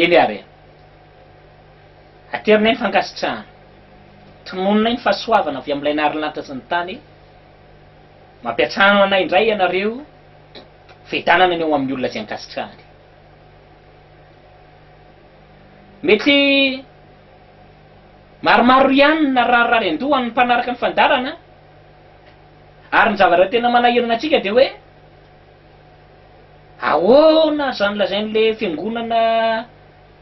Eny ary e. Aterinay ny fankasitrahana. Tononinay ny fahasoavana avy amin'ilay nary ny lanitra sy ny tany. Mampiantrano anay indray ianareo. Fiadanana ny ao amin'ny olona izay ankasitrahany. Mety maromaro ihany ny nararirary an-doha ny mpanaraka ny fandaharana, ary ny zavatra tena manahirana antsika dia hoe ahoana izany lazain'ilay fiangonana,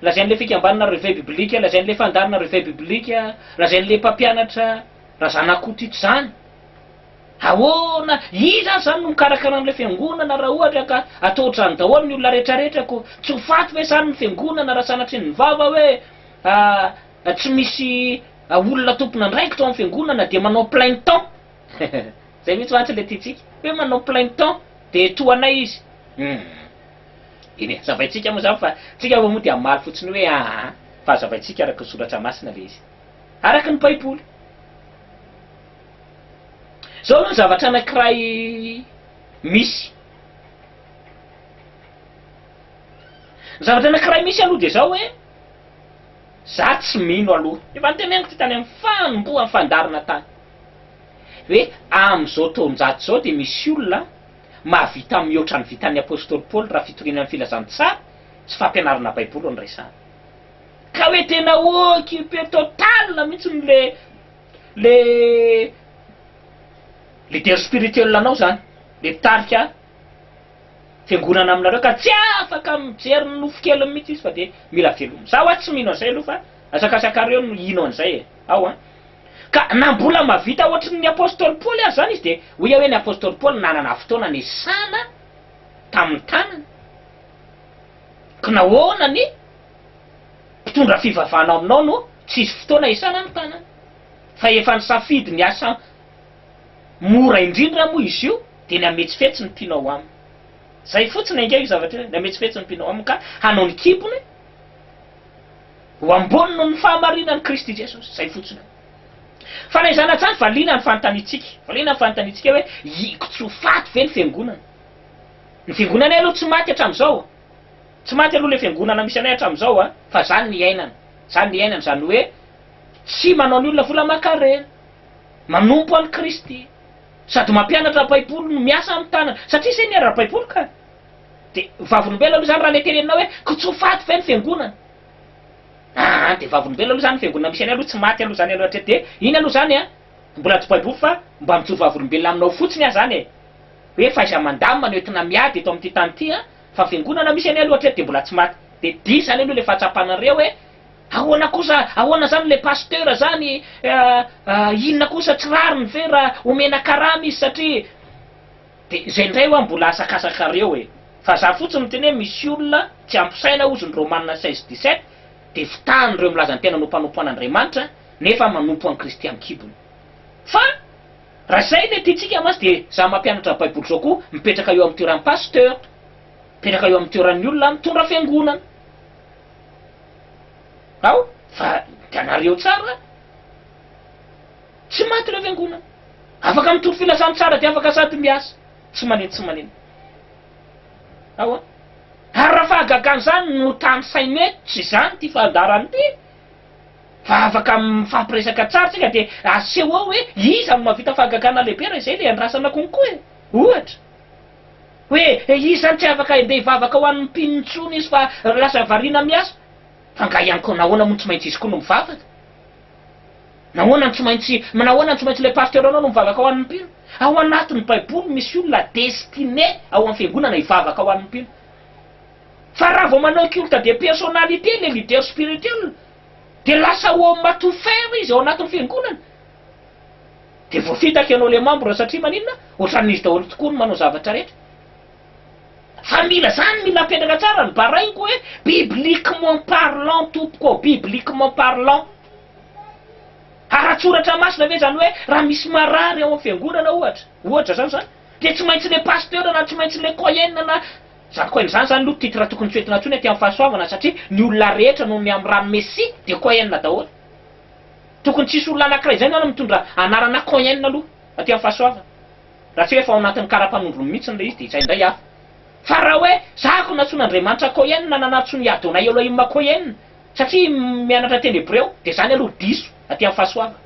lazain'ilay fikambanana Réveil Biblique, lazain'ilay fandaharana Réveil Biblique, lazain'ilay mpampianatra Razanakoto ito izany? Ahoana? Iza ary izany no mikarakara an'ilay fiangonana raha ohatra ka atao ohatr'izany daholo ny olona rehetrarehetra ko? Tsy ho faty ve izany ny fiangonana raha sanatria ny vava hoe tsy misy olona tompon'andraikitra ao amin'ny fiangonana dia manao plein temps? Izay mihitsy mantsy ilay tiantsika hoe manao plein temps dia toa anay izy. Hum. Eny e, hazavaintsika moa izany fa tsika moa dia hamaly fotsiny hoe aa fa hazavaintsika araka ny soratra masina ilay izy. Araka ny baiboly. Zao aloha ny zavatra anankiray misy. Ny zavatra anankiray misy aloha dia zao hoe, za tsy mino aloha, efa noteneniko ty tany amin'ny fanombohan'ny fandaharana tany, hoe amin'izao taonjato izao dia misy olona mahavita mihoatra ny vitan'ny apostoly Paoly raha fitoriana ny filazantsara sy fampianarana baiboly no resahana. Ka hoe tena occupé total mihitsy le Le leader spirituel anao zany, le mpitarika fiangonana aminareo ka tsy afaka mijery ny nofo keliny mihitsy izy fa de mila veloma. Za hoa tsy mino an'izay aloha fa asakasakareo no hino an'izay e. Ao an. Ka na mbola mahavita ohatry ny apostoly Paoly aza zany izy de hoy aho hoe ny apostoly Paoly nanana fotoana nesana tamin'ny tanany. Ko nahoana ny mpitondra fivavahana ao aminao no tsisy fotoana hiasana ny tanany. Fa efa nisafidy ny asa mora indrindra moa izy io dia ny hametsifetsy ny mpino ao aminy. Zay fotsiny ange io zavatra io e, ny hametsifetsy ny mpino ao aminy ka hanao ny kibony ho ambony noho ny fahamarinan'i Kristy Jesosy. Zay fotsiny io. Fa na izany na izany valiana ny fanontaniantsika, valiana ny fanontaniantsika hoe iko tsy ho faty ve ny fiangonana? Ny fiangonanay aloha tsy maty hatramin'izao. Tsy maty aloha le fiangonana misy anay hatramin'izao a, fa zany ny iainana, zany ny iainana, zany hoe tsy manao ny olona vola aman-karena, manompo an'i Kristy, sady mampianatra baiboly no miasa amin'ny tanana, satria izay ny ara-baiboly ka. De vavolombelona aloha zany raha le teneninao hoe ko tsy ho faty ve ny fiangonana? Aa de vavolombelona aloha zany ny fiangonana misy anay aloha tsy maty aloha zany aloha hatreto de iny aloha zany a, mbola tsy baiboly fa mba mijoro vavolombelona aminao fotsiny aho zany e, hoe fahaiza-mandamina no entina miady eto amin'ity tany ity a, Fa fiangonana misy anie aloha hatreto dia mbola tsy maty. Dia diso zany aloha le fahatsapanareo hoe ahoana kosa, ahoana zany le pasteur zany inona kosa tsy rariny ve raha omena karama izy satria dia zay indray hoa mbola asakasakareo e. Fa za fotsiny miteny hoe misy olona tsy ampy saina hozy ny Romana 16 17 dia fitahany ireo milaza ny tenany ho mpanompo an'Andriamanitra nefa manompo an'i Kristy amin'ny kibony. Fa Raha izay ilay tiantsika mantsy dia za mampianatra baiboly zao koa mipetraka eo amin'ny toeran'ny pasteur, mipetraka eo amin'ny toeran'ny olona mitondra fiangonana. Ao fa hitanareo tsara tsy maty ilay fiangonana. Afaka mitory filazantsara dia afaka sady miasa. Tsy manino tsy manino. Ao an. Ary raha fahagagana izany no tanisaina eto tsy izany ity fandaharana ity. Fa afaka mifampiresaka tsara tsika dia aseho ao hoe iza no mahavita fahagagana lehibe raha izay ilay andrasana konkoa e! Ohatra. Hoe iza izany tsy afaka handeha hivavaka ho an'ny mpino intsony izy fa lasa variana miasa. Fa nga ihany koa nahoana moa no tsy maintsy izy koa no mivavaka? Nahoana no tsy maintsy nahoana no tsy maintsy ilay pasteur anao no mivavaka ho an'ny mpino? Ao anatin'ny baiboly misy olona destiné ao amin'ny fiangonana hivavaka ho an'ny mpino. Fa raha vao manao culte de personnalité le leader spirituel de lasa homme à tout faire izy ao anatin'ny fiangonana. De voafitaka ianao le membre satria maninona? Ohatran'izy daholo tokoa no manao zavatra rehetra. Fa mila zany mila apetraka tsara ny baraingo hoe bibliquement parlant tompoko ô, bibliquement parlant. Ara-tsoratra masina ve zany hoe raha misy marary ao amin'ny fiangonana ohatra, ohatra zany zany, de tsy maintsy le pasteur na tsy maintsy le kohen na Zany kohen zany zany aloha titre tokony tsy hoentina intsony aty amin'ny fahasoavana satria ny olona rehetra noho ny amin'ny ran'ny Messia dia kohen daholo. Tokony tsisy olona anakiray zay zany mitondra anarana kohen aloha aty amin'ny fahasoavana. Raha tsy hoe efa ao anatin'ny karapanondrony mihitsy ilay izy dia izay indray hafa. Fa raha hoe za ko nantsoin'Andriamanitra Kohen na nantsoin'i Adonai Elohim Kohen satria mianatra teny hebreo dia zany aloha diso aty amin'ny fahasoavana.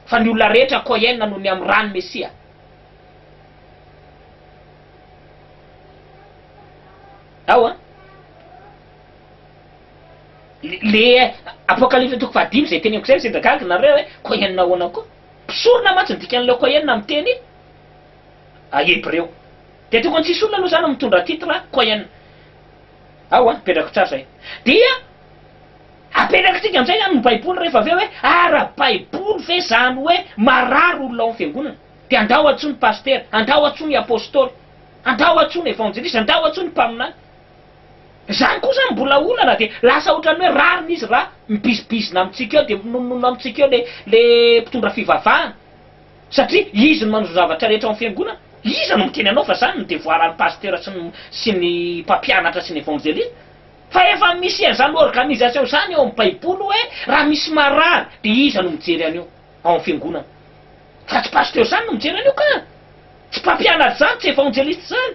Fa ny olona rehetra Kohen noho ny amin'ny ran'ny Mesia. Ao an. Le Apokalypsy toko fahadimy izay teneniko izay sendra gaga nareo hoe Kohen ahoana koa? Mpisorona mantsy ny dikan'ilay Kohen amin'ny teny hebreo. Dia tokony tsisy olona aloha zany mitondra titre Kohen. Ao an, apetrako tsara zay. Dia apetrakintsika amin'izay zany ny baiboly rehefa avy eo hoe ara-baiboly ve zany hoe marary olona ao amin'ny fiangonana? Dia andao antsoy ny pasitera, andao antsoy ny apostoly, andao antsoy ny evanjelista, andao antsoy ny mpaminany. Zany koa zany mbola olana dia lasa ohatran'ny hoe rariny izy raha mibizibizina amintsika eo dia minononono amintsika eo le le mpitondra fivavahana. Satria izy no manao zavatra rehetra ao amin'ny fiangonana. Iza no miteny anao fa zany no devoir-n'ny pasteur sy ny sy ny mpampianatra sy ny evangeliste? Fa efa misy an'izany organisation izany ao amin'ny baiboly hoe raha misy marary dia iza no mijery an'io ao amin'ny fiangonana? Fa tsy pasteur izany no mijery an'io ka! Tsy mpampianatra izany, tsy evangeliste izany.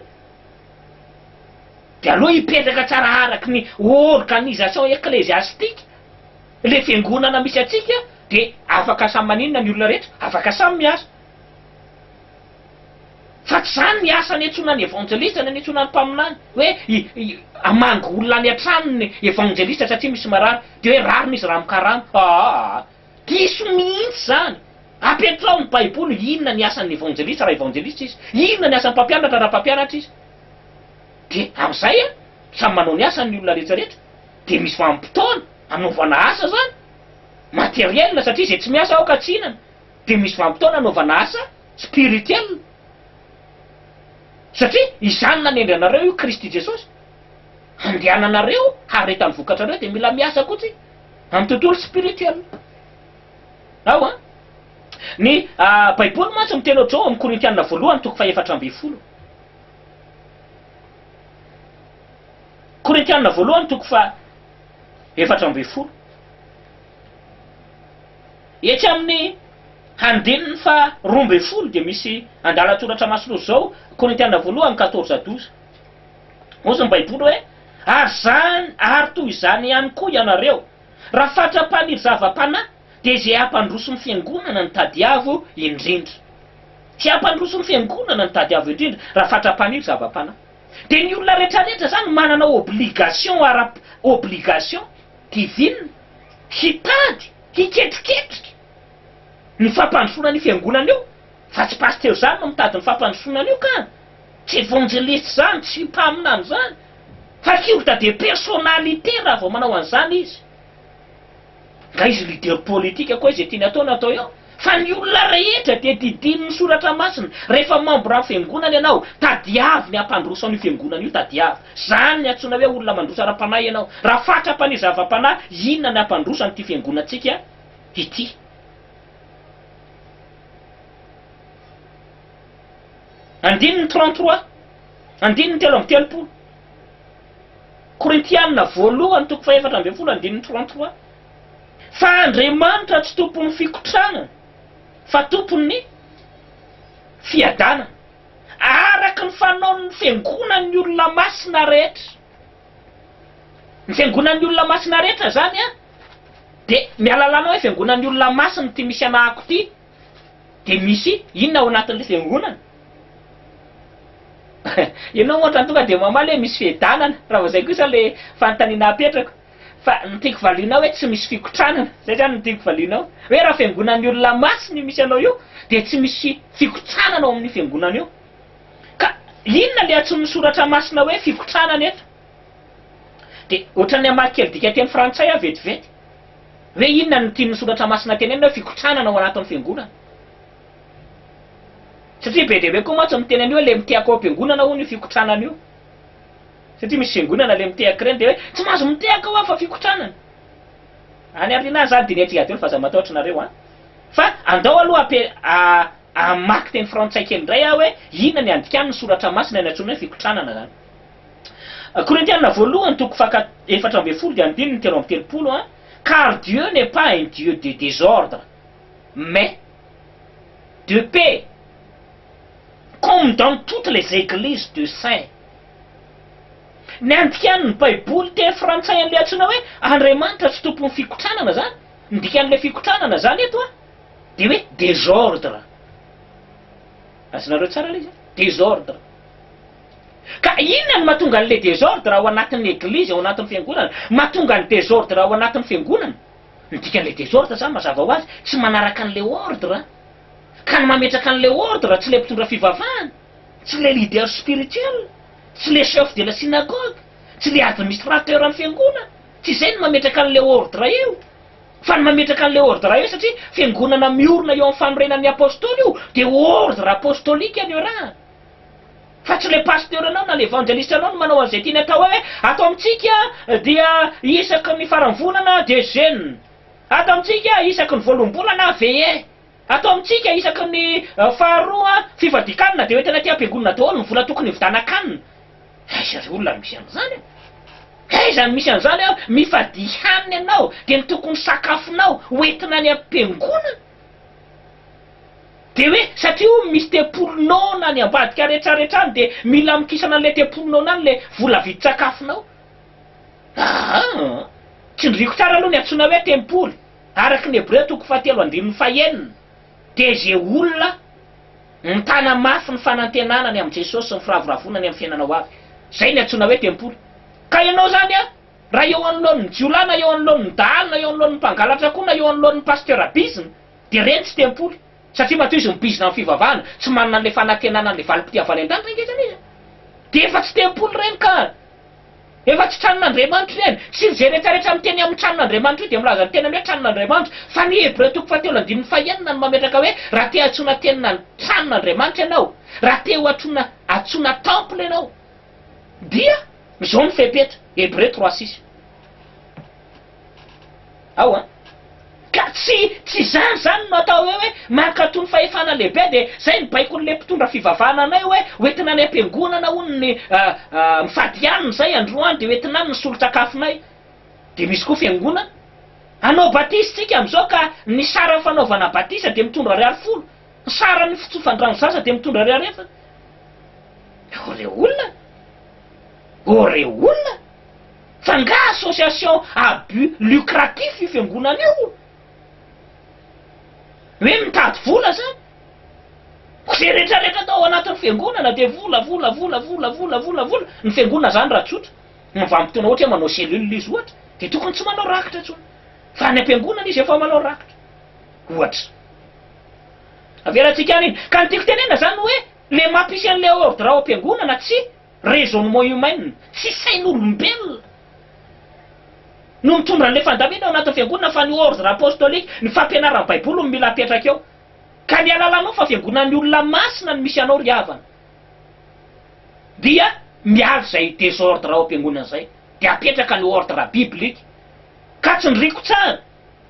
Dia aleo hipetraka tsara araky ny organisation ecclesiastique le fiangonana misy antsika dia afaka samy maninona ny olona rehetra, afaka samy miasa. Fa tsy zany ny asa niantsoana ny evanjelista na niantsoana ny mpaminany hoe hamangy olona any an-trano ny evanjelista satria misy marary dia hoe rariny izy raha mikarama. Aa! Diso mihitsy zany. Apetraho ny baiboly inona ny asan'ny evanjelista raha evanjelista izy, inona ny asan'ny mpampianatra raha mpampianatra izy. Dia amin'izay an, samy manao ny asany ny olona rehetra rehetra, dia misy vanim-potoana anaovana asa zany, materiel satria izay tsy miasa aoka tsy hihinana, dia misy vanim-potoana anaovana asa spirituel, satria izany nanendry anareo io Kristy Jesosy, handehananareo haharetan'ny vokatrareo dia mila miasa koa tsika amin'ny tontolo spirituel. Ao an! Ny baiboly mantsy miteny ohatr'izao ao amin'ny Korintiana voalohany toko faha-14. Korintiana voalohany toko faha 14. Etsy amin'ny andininy faha 12 dia misy andalan-tsoratra masina izao, Korintiana voalohany quatorze douze. Hozy ny Baiboly hoe, Ary izany, ary toy izany ihany koa ianareo, raha fatra-paniry zava-panahy, dia izay hampandroso ny fiangonana no tadiavo indrindra. Tsy hampandroso ny fiangonana no tadiavo indrindra raha fatra-paniry zava-panahy. Dia ny olona rehetrarehetra izany manana obligation ara obligation divine hitady, hiketriketrika ny fampandrosoana an'io fiangonana io, fa tsy pasteur izany no mitady ny fampandrosoana an'io ka! Tsy evangeliste izany, tsy mpaminany izany, fa culte de personnalité raha vao manao an'izany izy. Nga izy leader politique koa izay tiany atao no atao eo? Fa ny olona rehetra dia didinin'ny soratra masina, rehefa membre amin'ny fiangonana ianao, tadiavo ny hampandroso an'io fiangonana io, tadiavo. Zany ny antsoina hoe olona mandroso ara-panahy ianao. Raha fatra-paniry zava-panahy, inona ny hampandroso an'ity fiangonantsika ity? Andininy 33, andininy 33. Korintiana voalohany toko faha-14 andininy 33. Fa Andriamanitra tsy tompon'ny fikotranana, fa tompon'ny fiadanana, araka ny fanaon'ny fiangonan'ny olona masina rehetra. Ny fiangonan'ny olona masina rehetra izany an, dia miala lalana hoe fiangonan'ny olona masina ity misy anahako ity, Dia misy inona ao anatin'ilay fiangonana? Ianao ohatran'ny tonga dia mamaly hoe misy fiadanana, raha vao izay kosa ilay fanontaniana apetrako. Fa ny tiako valiana hoe tsy misy fikotranana, izay izany no tiako valiana ao. Hoe raha fiangonan'ny olona masina io misy anao io, dia tsy misy fikotranana ao amin'io fiangonana io. Ka inona ilay antsoin'ny soratra masina hoe fikotranana eto? Dia ohatran'ny hamaky kely dikanteny frantsay aho vetivety. Hoe inona no tian'ny soratra masina tenenina hoe fikotranana ao anatin'ny fiangonana? Satria be dia be koa mantsy miteny an'io hoe le mitehaka ao am-piangonana hono io fikotranana io. Satria misy fiangonana le mitehaka ireny dia hoe tsy mahazo mitehaka hoa fa fikotranana. Any aoriana any zany dinihantsika daholo fa aza matahotra nareo an. Fa andao aloha ampe hamaky teny frantsay kely indray aho hoe inona ny andikany ny soratra masina ny antsoina hoe fikotranana zany. Korintiana voalohany toko faka 14 dia andininy 33 an, car Dieu n'est pas un Dieu de désordre, mais de paix, comme dans toutes les églises de saints. Ny andikan'ny baiboly teny frantsay an'ilay antsoina hoe Andriamanitra tsy tompon'ny fikotranana zany, ny dikan'ilay fikotranana zany eto an, dia hoe désordre. Azonareo tsara ilay izy an? Désordre. Ka inona no mahatonga an'ilay désordre ao anatin'ny eglizy, ao anatin'ny fiangonana? Mahatonga ny désordre ao anatin'ny fiangonana, ny dikan'ilay désordre zany mazava ho azy, tsy manaraka an'ilay ordre. Ka ny mametraka an'ilay ordre tsy ilay mpitondra fivavahana, tsy ilay leader spirituel, tsy ilay chef de la synagogue, tsy ilay administrateur ny fiangonana, tsy izay no mametraka an'ilay ordre eo. Fa ny mametraka an'ilay ordre eo satria fiangonana miorina eo amin'ny fanorenan'ny apostoly io dia ordre apostolique no iarahana. Fa tsy ilay pasteur anao na l'evangeliste anao no manao an'izay tiany atao hoe ato amintsika dia isaky ny faran'ny volana dia jeune, ato amintsika isaky ny voaloham-bolana veillée, ato amintsika isaky ny faharoa fifadian-kanina dia hoentina aty am-piangonana daholo ny vola tokony hividianan-kanina. Aiza ry olona no misy an'izany e? Aiza no misy an'izany hoe mifadia hanina ianao dia ny tokony sakafonao hoentina any am-piangonana? Dia hoe satria hono misy tempoly noana any ambadika retraretra any dia mila amikisana an'ilay tempoly noana any ilay vola vidin-tsakafonao. Aa! Tsindriako tsara aloha ny antsoina hoe tempoly, araka ny Hebreo toko fahatelo andininy fahenina, dia izay olona mitana mafy ny fanantenana ny amin'i Jesosy sy ny firavoravoana ny amin'ny fiainana ho avy. Izay ny antsoina hoe tempoly. Ka ianao izany an, raha eo anoloan'ny jiolahy na eo anoloan'ny dahalo na eo anoloan'ny mpangalatra koa na eo anoloan'ny pasteur bizina, Dia ireny tsy tempoly, satria matoa izy mibizina amin'ny fivavahana, tsy manana an'ilay fanantenana an'ilay valim-pitia avy any an-danitra ange izany izy e! Dia efa tsy tempoly ireny ka! Efa tsy tranon'Andriamanitra ireny. Tsy izay rehetrarehetra miteny amin'ny tranon'Andriamanitra io dia milaza ny tenany hoe tranon'Andriamanitra. Fa ny Hebreo toko fahatelo andininy fahenina no mametraka hoe raha te hantsoina tenina tranon'Andriamanitra ianao, raha te ho antsoina antsoina temple ianao, dia izao ny fepetra, Hebreu 3:6. Ao an! Ka tsy tsy izany izany no atao hoe hoe mankatò ny fahefana lehibe dia izay ny baikon'ilay mpitondra fivavahana anay hoe hoentina any am-piangonana hono ny mifady hanina izay androany dia hoentina any ny solon-tsakafonay. Dia misy koa fiangonana hanao batisa isika amin'izao ka ny saran'ny fanaovana batisa dia mitondra ariary folo, ny saran'ny fitsofan-drano zaza dia mitondra ariary efatra. Ô re olona! Ô re olona! Fa nga association à but lucratif io fiangonana io? Hoe mitady vola zany? Ko ze rehetra rehetra atao ao anatin'ny fiangonana dia vola vola vola vola vola vola vola, ny fiangonana zany raha tsotra, ny vanim-potoana ohatra hoe manao cellule izy ohatra dia tokony tsy manao rakitra intsony, fa any am-piangonana izy efa manao rakitra ohatra. Avelantsika any iny. Ka ny tiako tenenina zany hoe le mampisy an'le ordre ao am-piangonana tsy Raisonnement humain, tsy sain'olombelona no mitondra an'ilay fandaminana ao anatin'ny fiangonana fa ny ordre apostolique, ny fampianaran'ny baiboly no mila apetraka eo. Ka ny alalanao fa fiangonan'ny olona masina no misy anao ry havana dia miala izay desordre ao am-piangonana izay dia apetraka ny ordre biblique. Ka tsindriako tsara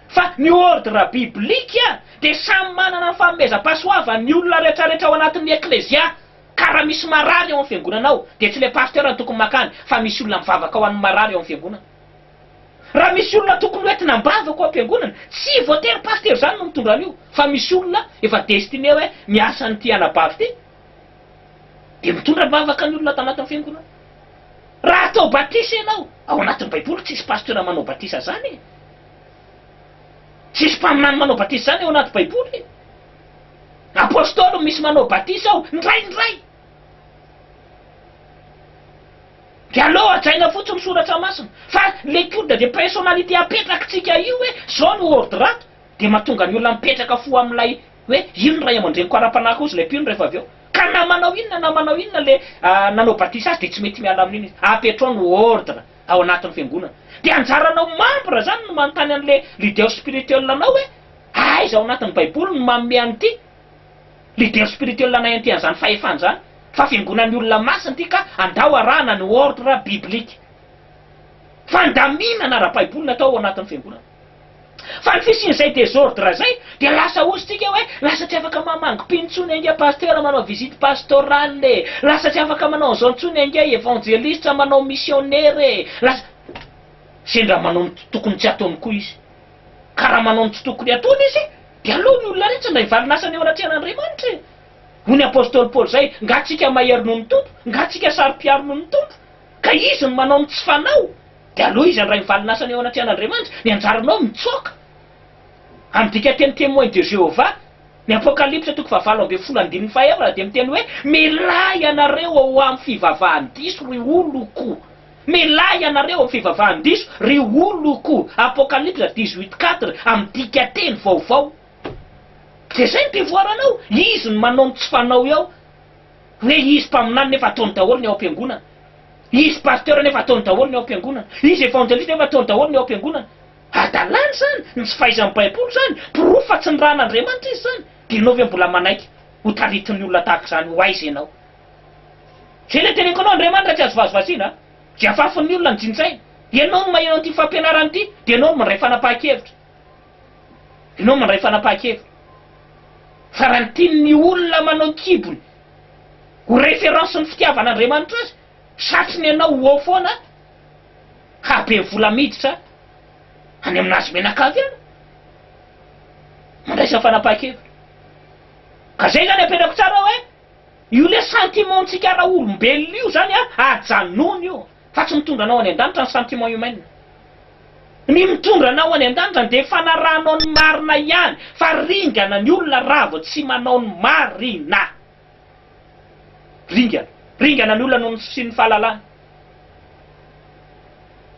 fa ny ordre biblique dia samy manana ny fanomezam-pahasoavany ny olona rehetrarehetra ao anatin'ny eklesia. Ka raha misy marary ao amin'ny fiangonana ao dia tsy ilay pasteur no tokony makany fa misy olona mivavaka ho an'ny marary ao amin'ny fiangonana. Raha misy olona tokony ho entina am-bavaka ao am-piangonana, tsy voatery pasteur izany no mitondra an'io fa misy olona efa destiné hoe miasa an'ity anabavy ity dia mitondra am-bavaka ny olona ato anatin'ny fiangonana. Raha atao batisa ianao, ao anatin'ny baiboly tsisy pasteur manao batisa zany e. Tsisy mpaminany manao batisa zany ao anaty baiboly e. Apostoly misy manao batisa ao indraindray. Dia aleo hajaina fotsiny ny soratra masina. Fa le culte de personnalité apetrakitsika io hoe zao no ordre ato dia mahatonga ny olona mipetraka fo amin'ilay hoe io ny ray aman-dreniko ara-panahy koa izy ilay mpino rehefa avy eo. Ka na manao inona na manao inona le nanao batisa azy dia tsy mety miala amin'iny izy. Apetrao ny ordre ao anatin'ny fiangonana. Dia anjaranao membre zany no manontany an'le leader spirituel anao hoe Aiza ao anatin'ny baiboly no manome an'ity leader spirituel anay an'ity an'izany fahefana izany fa fiangonan'ny olona masina ity ka andao arahana ny ordre biblique. Fandaminana ara-baiboly natao ao anatin'ny fiangonana. Fa ny fisian'izay desordre izay dia lasa hozy tsika hoe lasa tsy afaka mamangy mpino intsony ange pasteur manao visite pastorale e, lasa tsy afaka manao an'izao intsony ange evangeliste manao missionnaire e, lasa sendra manao ny tokony tsy ataony koa izy. Ka raha manao ny tsy tokony hataony izy, dia aleo ny olona rehetra handray valin'asany eo anatrehan'Andriamanitra e! Hoy ny apostoly Paoly izay, Nga tsika mahery noho ny Tompo? Nga tsika saro-piaro noho ny Tompo? Ka izy no manao ny tsy fanao, dia aleo izy handray ny valin'asany eo anatrehan'Andriamanitra. Ny anjaranao mitsoaka. Amin'ny dikanteny Témoins de Jéhovah, ny Apokalypsa toko fahavalo ambin'ny folo andininy fahefatra dia miteny hoe, Mialà ianareo ao amin'ny fivavahan-diso, ry oloko. Mialà ianareo amin'ny fivavahan-diso, ry oloko. Apokalypsa 18 quatre, amin'ny dikanteny vaovao. Dia izay no devoaranao. Izy no manao ny tsy fanao eo. Hoe izy mpaminany nefa ataony daholo ny ao am-piangonana. Izy pasteur nefa ataony daholo ny ao am-piangonana. Izy evangeliste nefa ataony daholo ny ao am-piangonana. Hadalana izany, ny tsy fahaizan'ny baiboly izany, porofo fa tsy nirahan'Andriamanitra izy izany. Dia ianao ve mbola manaiky ho taritin'ny olona tahaka izany? Ho aiza ianao? Izay ilay teneniko anao, Andriamanitra tsy azo vazivaziana a! Izay afafin'ny olona no jinjaina. Ianao no maheno an'ity fampianarana ity, dia ianao no mandray fanapahan-kevitra. Ianao mandray fanapahan-kevitra. Fa raha ny tian'ny olona manao ny kibony ho référence ny fitiavan'Andriamanitra azy, satriny ianao ho ao foana hahabe ny vola miditra any aminazy mianakavy any. Mandraisa fanapahan-kevitra. Ka zay zany apetrako tsara hoe io le sentiment-ntsika ra-olombelona io zany an, ajanony io fa tsy mitondra anao any an-danitra ny sentiment humaine. Ny mitondra anao any an-danitra dia fanarahanao ny marina ihany fa ringana ny olona raha vao tsy manao ny marina. Ringana. Ringana ny olona noho ny fisian'ny fahalalana.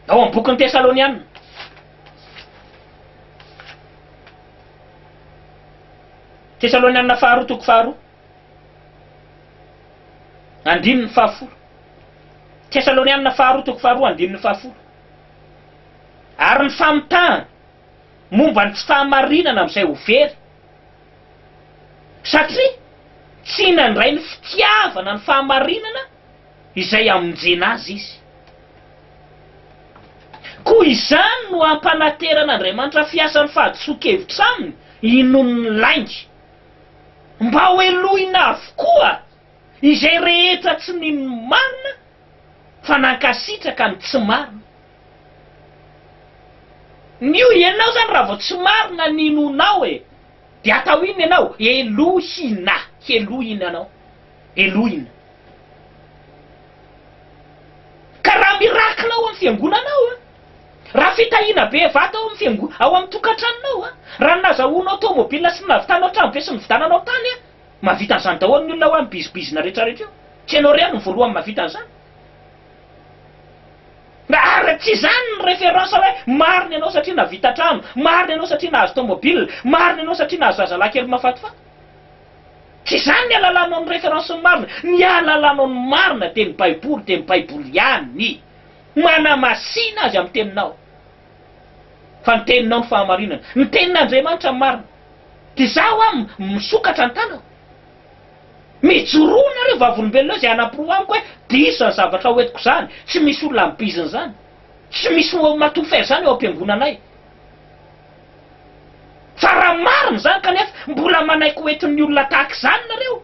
Ao amin'ny bokin'ny Tesaloniana. Tesaloniana faharoa toko faharoa. Andininy fahafolo. Tesaloniana faharoa toko faharoa andininy fahafolo. Ary ny famitahana momba ny tsy fahamarinana amin'izay ho very, satria tsy nandray ny fitiavana ny fahamarinana izay hamonjena azy izy. Koa izany no hampanateran'Andriamanitra fiasan'ny fahadisoan-kevitra aminy hinoan'ny lainga, mba hohelohina avokoa izay rehetra tsy nino ny marina fa nankasitraka ny tsy marina. Nio ianao zany raha vao tsy marina ny inoanao e, dia atao inona ianao? Helohina, helohina anao, helohina. Ka raha miracle ao amin'ny fiangonanao an, raha fitahiana be vato ao amin'ny fiango, ao amin'ny tokantranonao an, raha ny nazahoanao tomobile sy ny nahavitanao trano be sy ny nividananao tany an, mahavita an'izany daholo ny olona hoa mibizibizina retraretra io. Tsy ianao irery no voalohany mahavita an'izany. Ary tsy izany ny référence hoe marina ianao satria nahavita trano, marina ianao satria nahazo tomobile, marina ianao satria nahazo zazalahy kely mahafatifaty. Tsy izany ny ahalalanao ny référence ny marina. Ny ahalalanao ny marina dia ny baiboly dia ny baiboly ihany. Manamasina azy amin'ny teninao. Fa ny teninao no fahamarinana. Ny tenin'Andriamanitra no marina. Dia izaho aho misokatra ny tanako. Mijoroa nareo vavolombelona eo izay hanaporofo amiko hoe diso izany zavatra hoentiko izany, tsy misy olona mibizina izany, tsy misy matoa fer izany eo am-piangonanay. Fa raha marina izany kanefa mbola manaiky hoentin'ny olona tahaka izany nareo,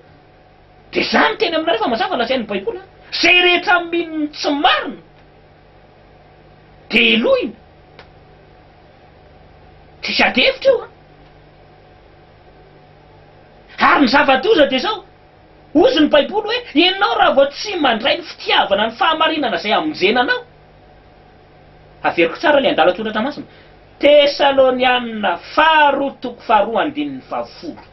dia izaho miteny aminareo fa mazava lazain'ny baiboly an, izay rehetra mino ny tsy marina dia helohina. Tsisy ady hevitra io an. Ary ny zava-doza dia izao, hozy ny Baiboly hoe, ianao raha vao tsy mandray ny fitiavana ny fahamarinana izay hamonjena anao. Averiko tsara ilay andalan-tsoratra masina, Tesalonianina faharoa toko faharoa andininy fahafolo.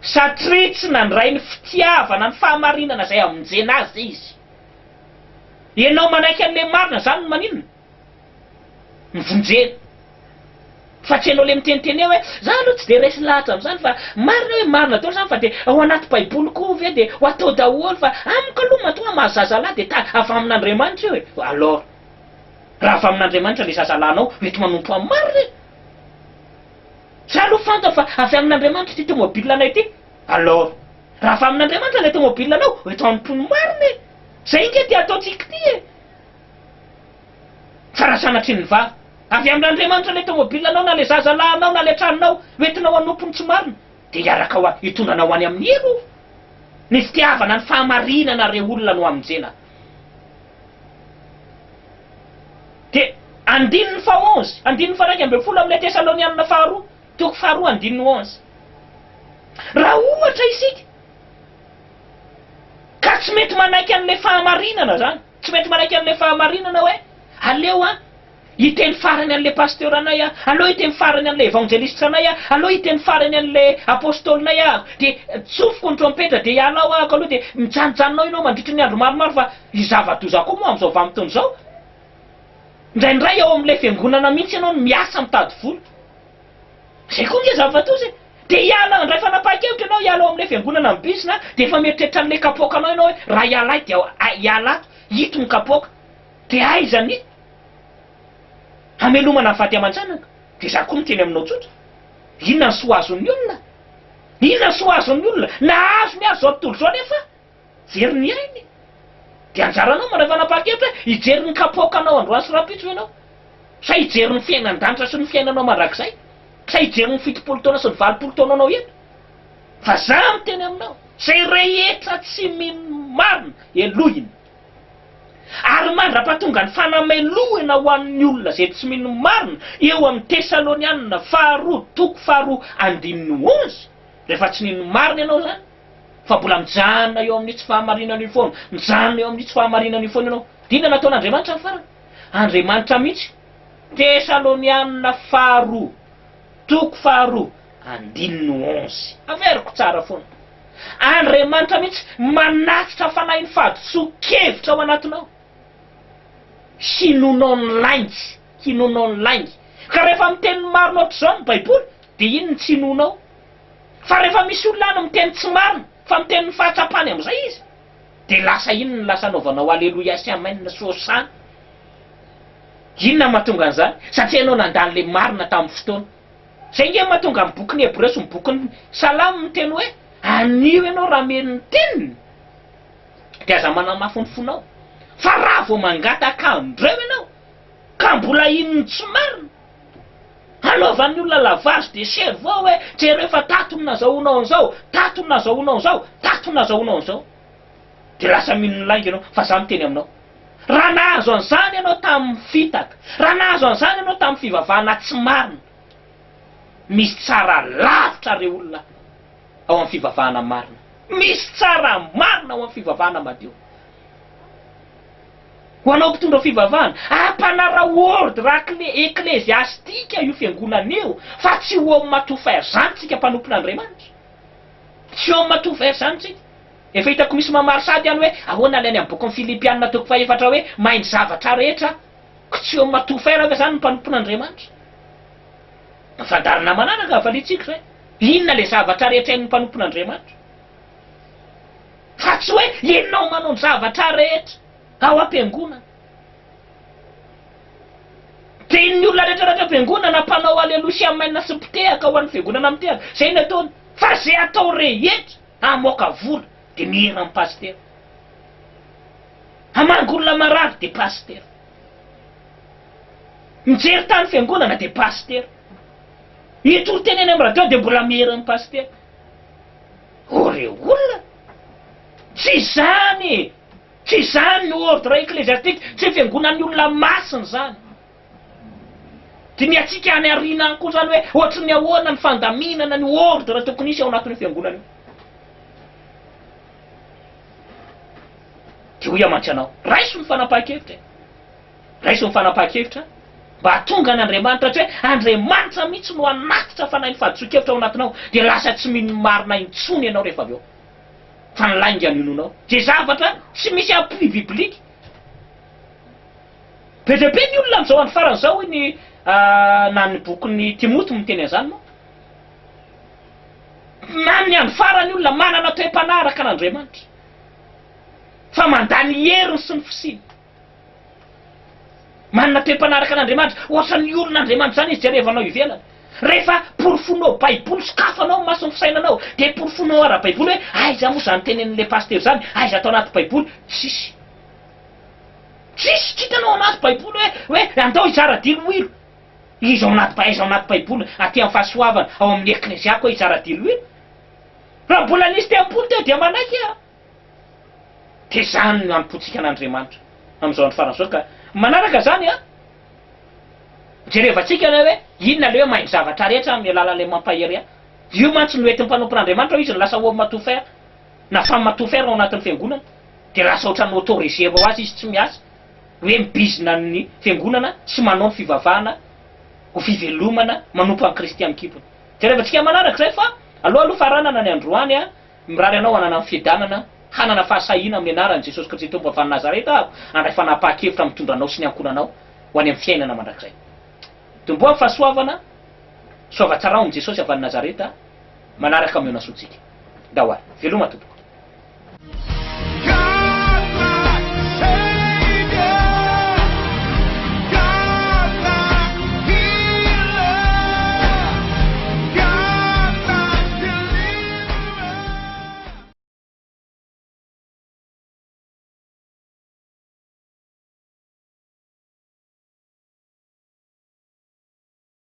Satria tsy nandray ny fitiavana ny fahamarinana izay hamonjena azy izy. Ianao manaiky an'ilay marina, izany no maninona? Mivonjena. Fa tsy ianao le miteniteny eo hoe za aloha tsy de resy lahatra amzany fa marina hoe marina daholo zany fa de ao anaty baiboly koa ve de ho atao daholo fa amiko aloha matoa maha zazalahy de ta avy amin'Andriamanitra io e! Alors raha avy amin'Andriamanitra le zazalahinao mety manompo amin'ny marina e! Za aloha fantako fa avy amin'Andriamanitra ity tomobile anay ity alors raha avy amin'Andriamanitra le tomobile anao eto hanompo ny marina e! Zay nge ty ataontsika ity e! Fa raha sanatria ny vava. Avy amin'Andriamanitra ilay tomobilanao na ilay zazalahinao na ilay tranonao hoentinao hanompo ny tsy marina, dia hiaraka ho hitondra anao any amin'ny helo. Ny fitiavana ny fahamarinana re olona no hamonjena. Dia andininy faha onze, andininy faha 11 amin'ilay Tesalonianina faharoa, toko faharoa andininy onze. Raha ohatra isika ka. Fa tsy mety manaiky an'ilay fahamarinana zany. Tsy mety manaiky an'ilay fahamarinana hoe aleo an hiteny farany an'ilay pasteur anay aho, aleo hiteny farany an'ilay evangeliste anay aho, aleo hiteny farany an'ilay apostolinay aho, dia tsofiko ny trompetra dia hiala ao ahako aloha dia mijanojanona ao ianao mandritry ny andro maromaro fa ny zava-doza koa moa amin'izao vanim-potoana izao indraindray ao amin'ilay fiangonana mihitsy ianao no miasa mitady vola. Zay koa nge zava-doza e! Dia hiala handray fanapahan-kevitra ianao hiala ao amin'ilay fiangonana amin'ny bizina dia efa mieritreritra an'ilay kapoakanao ianao hoe raha hiala ahy dia hiala ato, ito ny kapoaka. Dia aiza ny hamelomana ny vady aman-janaka? Dia za koa miteny aminao tsotra, inona ny soa azon'ny olona? Inona ny soa azon'ny olona? Na azony aza izao tontolo izao nefa very ny ainy. Dia anjaranao mandray fanapahan-kevitra hoe hijery ny kapoakanao androany sy rahampitso ve ianao? Sa hijery ny fiainan-danitra sy ny fiainanao mandrakizay? Sa hijery ny 70 taona sy ny 80 taonanao eto? Fa za miteny aminao, izay rehetra tsy mino marina, helohina. Ary mandra-pahatonga ny fanamelohina ho an'ny olona izay tsy mino marina, eo amin'ny Tesalonianina faharoa toko faharoa andininy 11, rehefa tsy nino marina ianao izany, fa mbola mijanona eo amin'io tsy fahamarinana io foana, mijanona eo amin'io tsy fahamarinana io foana ianao. Dia inona nataon'Andriamanitra amin'ny farany? Andriamanitra mihitsy. Tesalonianina faharoa, toko faharoa, andininy 11. Averiko tsara foana. Andriamanitra mihitsy manatitra fanahin'ny fahadisoan-kevitra ao anatinao. Hinoanao ny lainga, hinoanao ny lainga. Ka rehefa miteny ny marina ohatr'izao ny Baiboly, dia iny no tsy hinoanao. Fa rehefa misy olona any miteny tsy marina, fa miteny ny fahatsapany amin'izay izy, dia lasa iny no lasa anaovanao aleloia sy amen sy hosana. Inona no mahatonga an'izany? Satria ianao nandà an'ilay marina tamin'ny fotoana. Izay ange no mahatonga ny bokin'ny Hebreo sy ny bokin'ny Salamo miteny hoe, Anio ianao raha mino ny teniny, dia aza manamafy ny fonao. Fa raha vao mangataka andreo ianao, ka mbola hino ny tsy marina, Hanaovan'ny olona lavage de cerveau hoe jereo fa tato no nazahoanao an'izao, tato no nazahoanao an'izao, tato no nazahoanao an'izao. Dia lasa mino ny lainga ianao, fa za miteny aminao, raha nahazo an'izany ianao tamin'ny fitaka, raha nahazo an'izany ianao tamin'ny fivavahana tsy marina, misy tsara lavitra re olona ao amin'ny fivavahana marina. Misy tsara marina ao amin'ny fivavahana madio. Ho anao mpitondra fivavahana, ampanaraho ordre eklesiastika io fiangonana io fa tsy homme tout faire zany tsika mpanompon'Andriamanitra. Tsy homme tout faire zany tsika. Efa hitako misy mamaly sady any hoe ahoana ilay any amin'ny bokin'ny Filipiana toko fahefatra hoe mahay ny zavatra rehetra ko tsy homme tout faire ve zany ny mpanompon'Andriamanitra? Fandaharana manaraka valiantsika izay. Inona ilay zavatra rehetra hain'ny mpanompon'Andriamanitra? Fa tsy hoe ianao manao ny zavatra rehetra ao am-piangonana. Tian'ny olona rehetra rehetra am-piangonana mpanao aleloia sy amen sy mpitehaka ho an'ny fiangonana mitehaka. Izay no ataony. Fa izay atao rehetra hamoaka vola dia mihira amin'ny pasitera. Hamangy olona marary dia pasitera. Mijery tany fiangonana dia pasitera. Hitory teny any amin'ny radio dia mbola mihira amin'ny pasitera. Oh re olona! Tsy izany e! Tsy izany ny ordre ecclésiastique, tsy fiangonan'ny olona masina izany. Dinihantsika any aoriana any koa izany hoe ohatry ny ahoana ny fandaminana ny ordre tokony hisy ao anatin'io fiangonana io. Dia hoy aho mantsy anao, raiso ny fanapahan-kevitra e! Raiso ny fanapahan-kevitra mba hahatonga an'Andriamanitra, tsy hoe Andriamanitra mihitsy no hanatitra fanahin'ny fahadisoan-kevitra ao anatinao, dia lasa tsy mino ny marina intsony ianao rehefa avy eo, fa ny lainga no inoanao. Dia zavatra tsy misy appui biblique. Be dia be ny olona amin'izao andro farany izao, hoy ny na ny bokin'i Timoty miteny an'izany moa. Na ny andro farany olona manana toe-panahy araka an'Andriamanitra, fa mandà ny heriny sy ny fisiany. Manana toe-panaraka an'Andriamanitra. Ohatran'ny olon'Andriamanitra izany izy jerevanao ivelany. Rehefa porofonao baiboly, sokafanao ny mason'ny fisainanao, dia porofonao ara-baiboly hoe aiza moa izany tenenin'ilay pasitera izany, aiza ato anaty baiboly? Tsisy. Tsisy tsy hitanao anaty baiboly hoe hoe andao hizara diloilo. Iza ao anaty aiza ao anaty baiboly aty amin'ny fahasoavana ao amin'ny ekleziako hoe hizara diloilo? Raha mbola nisy tempoly teo dia manaiky aho. Dia izany no hanompoantsika an'Andriamanitra amin'izao andro farany izao ka. Manaraka izany an, jerevantsika ilay hoe inona ilay hoe mahay ny zavatra rehetra amin'ny alalan'ilay mampahery ahy. Io mantsy no entin'ny mpanompon'Andriamanitra hoy izy no lasa homme tout faire na femme tout faire ao anatin'ny fiangonana. De lasa ohatran'ny autoriser ho azy izy tsy miasa, hoe mibizina ny fiangonana sy manao ny fivavahana ho fivelomana manompo an'i Kristy amin-kibony. Jerevantsika manaraka izay fa aleo aloha faranana ny androany a, mirary anao hanana ny fiadanana, hanana fahasahiana amin'ny anaran'i Jesosy Kristy Tompo avy any Nazareta aho, handray fanapahan-kevitra mitondra anao sy ny ankohonanao ho any amin'ny fiainana mandrakizay. Tomboa ny fahasoavana, soava tsara ao amin'i Jesosy avy any Nazareta, manaraka mihaona soa tsika. Ndao ary. Veloma tompoko.